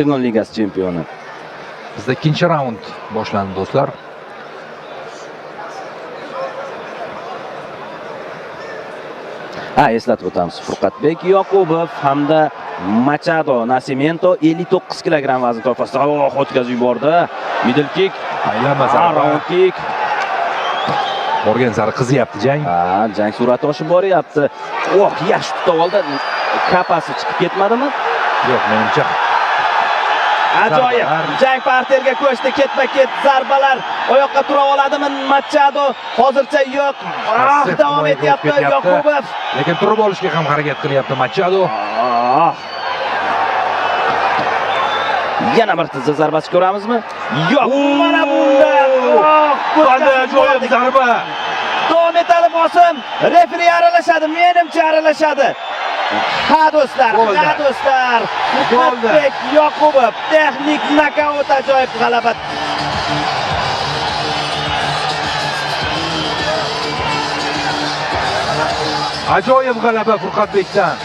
Chempionlar Ligasi chempioni. Bizda ikkinchi raund boshlandi, do'stlar. Ha, eslatib o'tamiz. Furqatbek Yoqubov hamda Machado Nascimento 59 kilogramm vazn toifasida oh, o'tkazib yubordi. Middle kick, Aylanma ha, zarba. round kick. Borgan sari qiziyapti jang. Ha, jang sur'ati oshib boryapti. Oh, yaxshi tutib oldi. Kapasi chiqib ketmadimi? Yo'q, menimcha Ajoyib. Zarbalar. Jang parterga ko'chdi, ketma-ket zarbalar. Oyoqqa tura oladimi Machado? Hozircha yo'q. Ah, Passiv davom himoyaga o'tib etyapti ketyapti. Yoqubov. Lekin turib olishga ham harakat qilyapti Machado. Ah. Yana bir tizza zarbasi ko'ramizmi? Yo'q, mana bunda. Oh, Qanday ajoyib o'tkazib yubordik. zarba! Davom etadi bosim. Referi aralashadi, menimcha aralashadi. Ha do'stlar, Bo'ldi. ha do'stlar. Bo'ldi. Furqatbek Yoqubov texnik nokaut, ajoyib g'alaba. Ajoyib g'alaba Furqatbekdan.